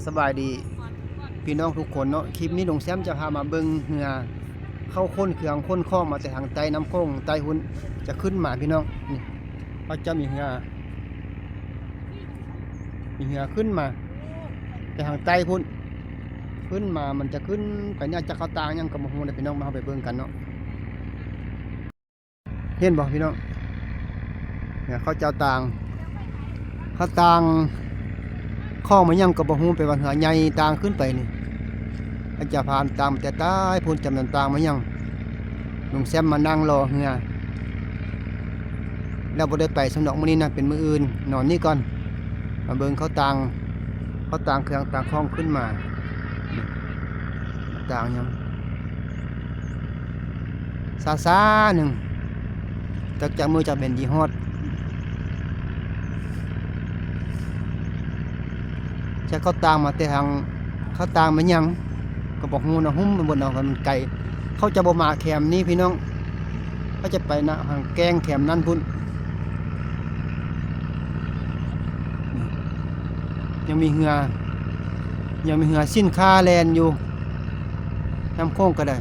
ສະບາຍດີພີ່ນ້ອງທຸກຄົນເນາະ, ຄລິບນີ້ລຸງແຊມຈະພາມາເບິ່ງເຮືອເຂົ້າຂົນເຄື່ອງຂົນຂອງມາແຕ່ທາງໃຕ້ ນ້ຳໂຂງໃຕ້ພຸ້ນ ຈະຂຶ້ນມາພີ່ນ້ອງ. ນີ້ເຂົາເຈົ້າມີເຮືອ ມີເຮືອຂຶ້ນມາແຕ່ທາງໃຕ້ພຸ້ນ ຂຶ້ນມາ ມັນຈະຂຶ້ນໄປເໜືອຈາກເຂົ້າຕ່າງຫຍັງກໍບໍ່ຮູ້ເດ້ພີ່ນ້ອງ, ມາເຮົາໄປເບິ່ງກັນເນາະ. ເຫັນບໍ່ພີ່ນ້ອງ ເຮືອເຂົາເຈົ້າຕ່າງ ເຂົາຕ່າງຂອງມາຫຍັງກໍບໍ່ຮູ້, ແປວ່າເຮືອໃຫຍ່ຕ່າງຂຶ້ນໄປນີ້ ເຂົາເຈົ້າພາຕ່າງແຕ່ໃຕ້ພຸ້ນ, ຈຳນຳຕ່າງມາຫຍັງ. ລຸງແຊມມານັ່ງລໍເຮືອ ແລ້ວບໍ່ໄດ້ໄປຊຳດອກມື້ນີ້ນະ, ເປັນມື້ອື່ນ ນອນນີ້ກ່ອນ. ມາເບິ່ງເຂົາຕ່າງ ເຂົາຕ່າງເຄື່ອງຕ່າງຂອງຂຶ້ນມາ ຕ່າງຫຍັງ ຊ້າໆໜຶ່ງ ຈັກ ຈັກມື້ຈັກເປັນຊິຮອດ. ຈັກເຂົາຕ່າງມາແຕ່ທາງ ເຂົາຕ່າງມາຫຍັງກໍບໍ່ຮູ້ເນາະ, ຫຸ້ມໄປໝົດເນາະ ວ່າມັນໄກ. ເຂົາຈະບໍ່ມາແຄມນີ້ພີ່ນ້ອງ, ເຂົາຈະໄປນະ ທາງແກ້ງແຄມນັ້ນພຸ້ນ. ຍັງມີເຮືອ ຍັງມີເຮືອສິນຄ້າແລ່ນຢູ່ ນ້ຳໂຂງກໍໄດ້.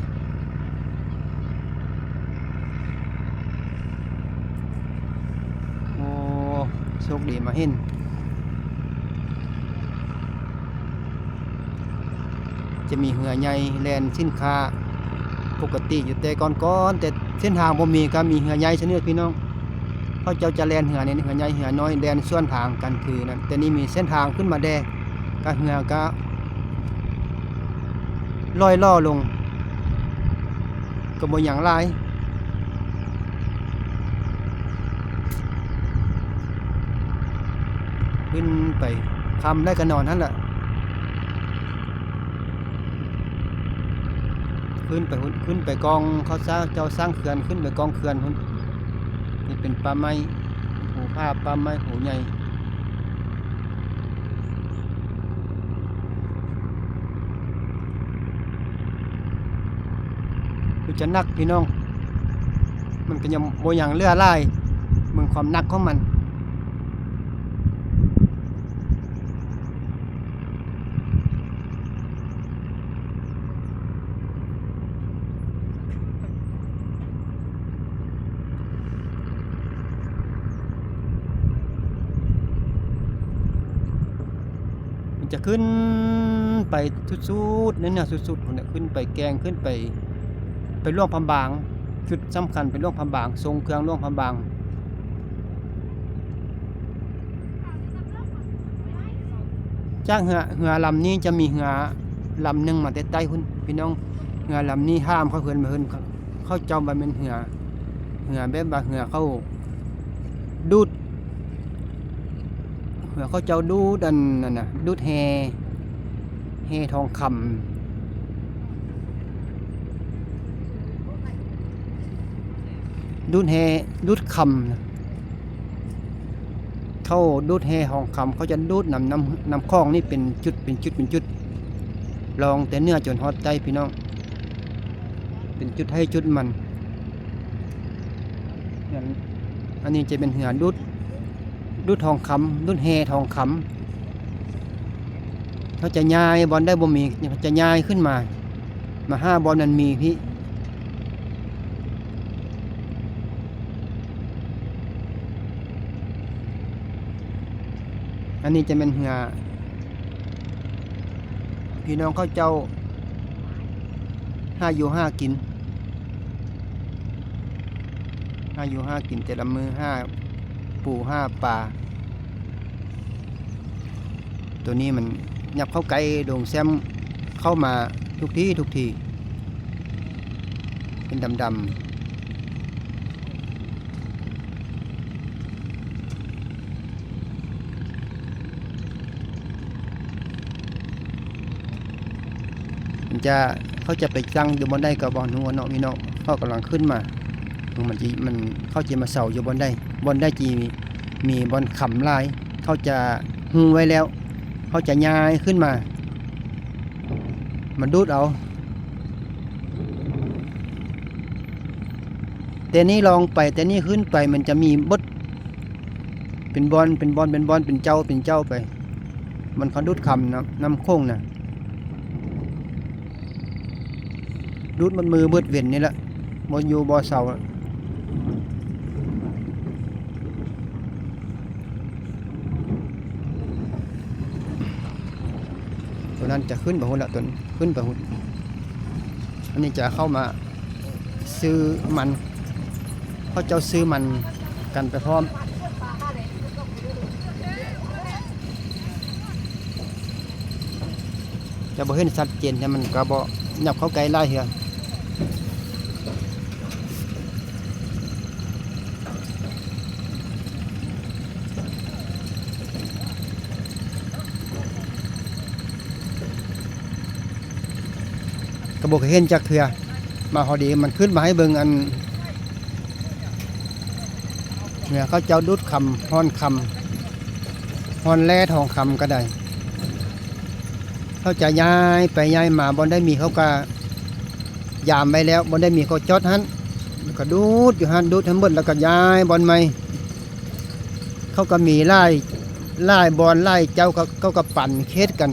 ໂອ້ ໂຊກດີມາເຫັນ ຈະມີເຮືອໃຫຍ່ແລ່ນສິນຄ້າປົກກະຕິຢູ່ແຕ່ກ່ອນໆ, ແຕ່ເສັ້ນທາງບໍ່ມີ ກໍມີເຮືອໃຫຍ່ຊະນີ້ພີ່ນ້ອງ. ເຂົາເຈົ້າຈະແລ່ນເຮືອນີ້ ເຮືອໃຫຍ່ເຮືອນ້ອຍແລ່ນສວນທາງກັນຄືນັ້ນ, ແຕ່ນີ້ມີເສັ້ນທາງຂຶ້ນມາແດ່ ກະເຮືອກະລ່ອຍຫຼໍ່ລົງ ກໍບໍ່ຫຍັງຫຼາຍ. ຂຶ້ນໄປຄ່ຳແລ້ວກໍນອນຫັ້ນລະ. ຂຶ້ນໄປພຸ້ນ ຂຶ້ນໄປກອງເຂົາສ້າງ ເຈົ້າສ້າງເຂື່ອນ ຂຶ້ນໄປກອງເຂື່ອນພຸ້ນ. ນີ້ເປັນປ່າໄມ້ ພູຜາ ປ່າໄມ້ພູໃຫຍ່ ຄືຈະໜັກພີ່ນ້ອງ, ມັນກໍຍັງບໍ່ຫຍັງເຫຼືອຫຼາຍ ເບິ່ງຄວາມໜັກຂອງມັນ. ມັນຈະຂຶ້ນໄປສຸດໆ ເໜືອໆ ສຸດໆ ພຸ້ນແຫຼະ, ຂຶ້ນໄປແກ້ງ ຂຶ້ນໄປ ໄປຫຼວງພະບາງ. ຈຸດສຳຄັນໄປຫຼວງພະບາງ, ຊົງເຄື່ອງຫຼວງພະບາງ. ຈາກເຮືອ ເຮືອລຳນີ້ຈະມີເຮືອລຳໜຶ່ງມາແຕ່ໃຕ້ພຸ້ນພີ່ນ້ອງ. ເຮືອລຳນີ້ຫ້າມເຂົ້າເຮືອນມາເຮືອນ ເຂົາເຈົ້າວ່າແມ່ນເຮືອ ເຮືອແບບວ່າເຮືອເຂົາດູດ ເຮືອເຂົາເຈົ້າດູດອັນນັ້ນນະ ດູດແຮ່ ແຮ່ທອງຄຳ ດູດແຮ່ ດູດຄຳນະ. ເຂົາດູດແຮ່ທອງຄຳ ເຂົາຈະດູດນຳ ນຳ ນຳຂອງນີ້ເປັນຈຸດ ເປັນຈຸດ ເປັນຈຸດ ລອງແຕ່ເໜືອຈົນຮອດໃຕ້ພີ່ນ້ອງ, ເປັນຈຸດໃຫ້ຈຸດມັນ. ອັນ ອັນນີ້ຈະເປັນເຮືອດູດ ດູດທອງຄຳ ດູດແຮ່ທອງຄຳ. ເຂົາຈະຍ້າຍ ບ່ອນໃດບໍ່ມີ ເຂົາຈະຍ້າຍຂຶ້ນມາ ມາຫາບ່ອນນັ້ນມີພີ້. ອັນນີ້ຈະແມ່ນເຮືອ ພີ່ນ້ອງເຂົາເຈົ້າຫາຢູ່ຫາກິນ ຫາຢູ່ຫາກິນແຕ່ລະມື້ ຫາປູຫາປາ. ໂຕນີ້ມັນຫຍັບເຂົ້າໃກ້ດົງແຊມ ເຂົ້າມາທຸກທີ່ທຸກທີ່ ເປັນດຳໆ. ມັນຈະ ເຂົາຈະໄປຕັ້ງຢູ່ບ່ອນໃດກໍບໍ່ຮູ້ເນາະພີ່ນ້ອງ. ເຂົາກຳລັງຂຶ້ນມາ ມັນຈະ ມັນ ເຂົາຈະມາເຊົາຢູ່ບ່ອນໃດ ບ່ອນໃດທີ່ມີ ມີບ່ອນຄຳຫຼາຍ ເຂົາຈະຮູ້ໄວ້ແລ້ວ ເຂົາຈະຍ້າຍຂຶ້ນມາ ມາດູດເອົາ. ແຕ່ນີ້ລອງໄປ ແຕ່ນີ້ຂຶ້ນໄປ ມັນຈະມີເບິດ ເປັນບ່ອນ ເປັນບ່ອນ ເປັນບ່ອນ ເປັນເຈົ້າ ເປັນເຈົ້າໄປ. ມັນເຂົາດູດຄຳນຳ ນຳໂຂງນະ ດູດໝົດມື້ໝົດເວັນນີ້ແຫຼະ ບໍ່ຢູ່ບໍ່ເຊົາ. ຕົວນັ້ນຈະຂຶ້ນໄປພຸ້ນລະ ຕົວນີ້ຂຶ້ນໄປພຸ້ນ. ອັນນີ້ຈະເຂົ້າມາຊື້ມັນ ເຂົາເຈົ້າຊື້ມັນກັນໄປພ້ອມ. ຈະບໍ່ເຫັນຊັດເຈນ ແຕ່ມັນກໍບໍ່ຫຍັບເຂົ້າໃກ້ຫຼາຍເທື່ອ. ກໍບໍ່ເຄີຍເຫັນຈັກເທື່ອ ມາພໍດີມັນຂຶ້ນມາໃຫ້ເບິ່ງ ອັນ ເມື່ອເຂົາເຈົ້າດູດຄຳ ຮ່ອນຄຳ ຮ່ອນແຮ່ທອງຄຳກໍໄດ້ ເຂົາຈະຍ້າຍໄປຍ້າຍມາ ບ່ອນໃດມີເຂົາກໍຢາມໄວ້ແລ້ວ ບ່ອນໃດມີເຂົາຈອດຫັ້ນ ແລ້ວກໍດູດຢູ່ຫັ້ນ ດູດໃຫ້ໝົດ ແລ້ວກໍຍ້າຍບ່ອນໃໝ່. ເຂົາກໍມີຫຼາຍ ຫຼາຍບ່ອນ ຫຼາຍເຈົ້າ ເຂົາ ເຂົາກໍປັນເຂດກັນ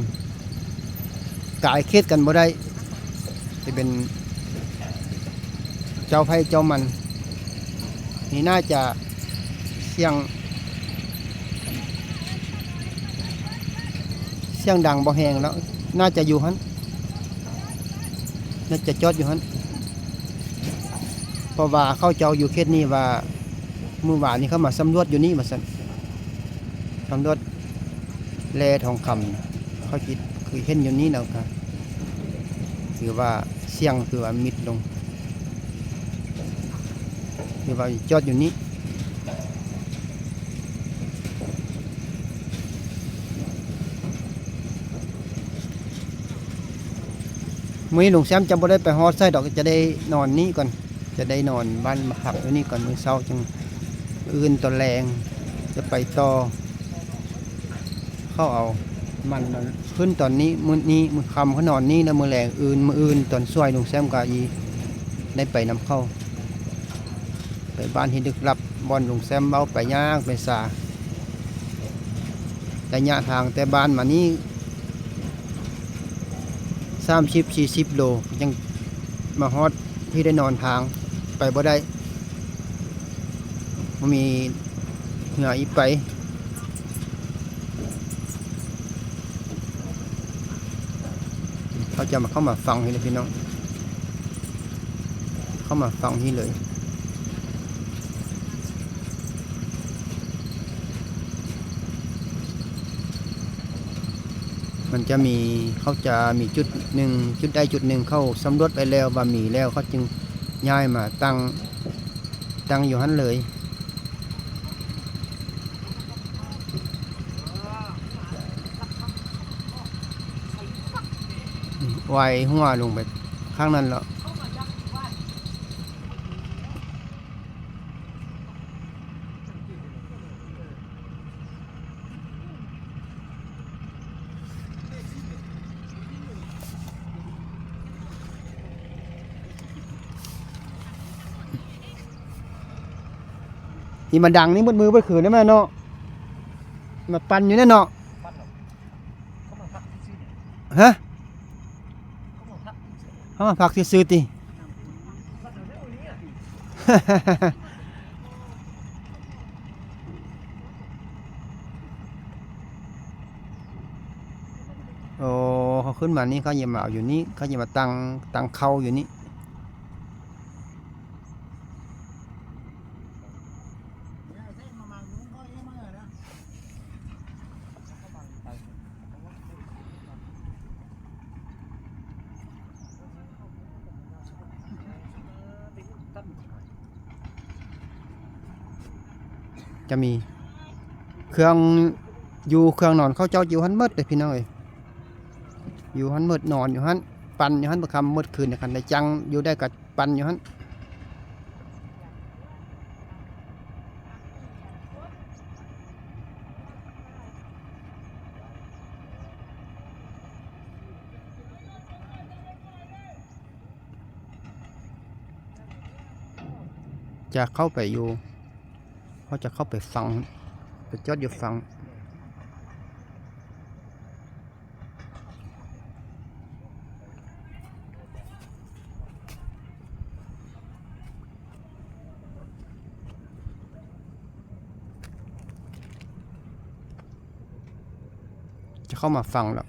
ກາຍເຂດກັນບໍ່ໄດ້ ຈະເປັນເຈົ້າໃຜເຈົ້າມັນ. ນີ້ໜ້າຈະສຽງ ສຽງດັງບໍ່ແຮງແລ້ວ ໜ້າຈະຢູ່ຫັ້ນ ໜ້າຈະຈອດຢູ່ຫັ້ນ ເພາະວ່າເຂົາເຈົ້າຢູ່ເຂດນີ້ວ່າ ມື້ວານນີ້ເຂົາມາສຳຫຼວດຢູ່ນີ້ວ່າຊັ້ນ ສຳຫຼວດແຮ່ທອງຄຳ ເຂົາຄິດຄືເຫັນຢູ່ນີ້ແລ້ວກະ ຖືວ່າສຽງ ຖືວ່າມິດລົງ ຖືວ່າຈອດຢູ່ນີ້. ມື້ນີ້ລຸງແຊມຈະບໍ່ໄດ້ໄປຮອດໃສດອກ ຈະໄດ້ນອນນີ້ກ່ອນ ຈະໄດ້ນອນບ້ານ ມາພັກຢູ່ນີ້ກ່ອນ ມື້ເຊົ້າຈັ່ງ ມື້ອື່ນຕອນແລງຈະໄປຕໍ່. ເຂົາເອົາມັນມາຂຶ້ນຕອນນີ້ ມື້ນີ້ ມື້ຄ່ຳເຂົານອນນີ້ ແລ້ວມື້ແລງອື່ນ ມື້ອື່ນຕອນສວຍລຸງແຊມກໍອີ ໄດ້ໄປນຳເຂົາ ໄປບ້ານທີ່ລຶກລັບ ບ່ອນລຸງແຊມເວົ້າໄປຍາກໄປຊາ. ໄລຍະທາງແຕ່ບ້ານມານີ້ ສາມສິບ ສີ່ສິບໂລ ຍັງມາຮອດທີ່ໄດ້ນອນທາງ ໄປບໍ່ໄດ້ ບໍ່ມີເຮືອອີກໄປ. ເຂົາຈະມາ ເຂົ້າມາຝັ່ງນີ້ເລີຍພີ່ນ້ອງ ເຂົ້າມາຝັ່ງນີ້ເລີຍ. ມັນຈະມີ ເຂົາຈະມີຈຸດໜຶ່ງ ຈຸດໃດຈຸດໜຶ່ງ ເຂົາສຳຫຼວດໄປແລ້ວວ່າມີແລ້ວ ເຂົາຈຶ່ງຍ້າຍມາຕັ້ງ ຕັ້ງຢູ່ຫັ້ນເລີຍ. ອືມ ໄຫວຫົວລົງໄປຂ້າງນັ້ນແລ້ວ. ທີ່ມາດັງນີ້ໝົດມື້ໝົດຄືນແລ້ວແມ່ນເນາະ ມາປັ່ນຢູ່ແລ້ວເນາະ. ຮະ? ເຮົາມາພັກຊື່ໆຕິ. ໂອ້ ເຂົາຂຶ້ນມານີ້ ເຂົາຈະມາເອົາຢູ່ນີ້ ເຂົາຈະມາຕັ້ງ ຕັ້ງເຂົ້າຢູ່ນີ້. ຈະມີເຄື່ອງຢູ່ ເຄື່ອງນອນເຂົາເຈົ້າຢູ່ຫັ້ນໝົດເດ້ພີ່ນ້ອງເອີຍ ຢູ່ຫັ້ນໝົດ ນອນຢູ່ຫັ້ນ ປັ່ນຢູ່ຫັ້ນ ເບິດຄ່ຳໝົດຄືນ ຄັນໄດ້ຈັ່ງຢູ່ໄດ້ກໍ ປັ່ນຢູ່ຫັ້ນ. ຈະເຂົ້າໄປຢູ່ ເຮົາຈະເຂົ້າໄປຝັ່ງ ໄປຈອດຢູ່ຝັ່ງ. ເຂົ້າມາຟັງແລ້ວ